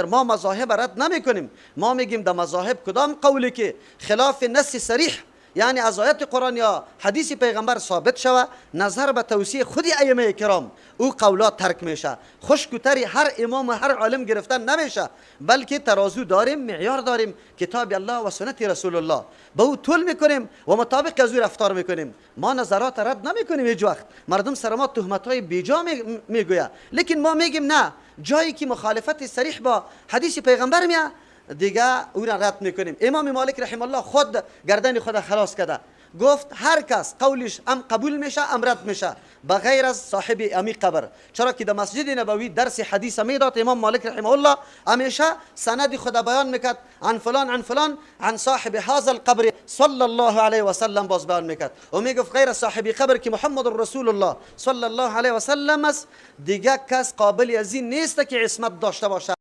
ما مذاهب رد نمیکنیم. ما میگیم در مذاهب کدام قولی که خلاف نص صریح، یعنی از آیت قرآن یا حدیث پیغمبر ثابت شوه، نظر به توصیه خود ائمه کرام او قولات ترک میشه. خشک و تری هر امام و هر عالم گرفتن نمیشه، بلکه ترازو داریم، معیار داریم، کتاب الله و سنت رسول الله، به او طول میکنیم و مطابق از او رفتار میکنیم. ما نظرات رد نمیکنیم هیچ وقت. مردم سر ما تهمت های بیجا میگوید، لیکن ما میگیم نه، جایی که مخالفت صریح با حدیث پیغمبر میاد دیگه او را رد میکنیم. امام مالک رحم الله خود گردن خود خلاص کرده، گفت هر کس قولش ام قبول میشه ام رد میشه بغیر از صاحب امی قبر. چرا که در مسجد نبوی درس حدیث میداد امام مالک رحمه الله، همیشه سند خود بیان میکرد، عن فلان عن فلان عن صاحب هذا القبر صلی الله علیه و سلم، باز بیان میکرد و میگفت غیر صاحب قبر که محمد رسول الله صلی الله علیه و سلم است، دیگه کس قابل از این نیست که عصمت داشته باشه.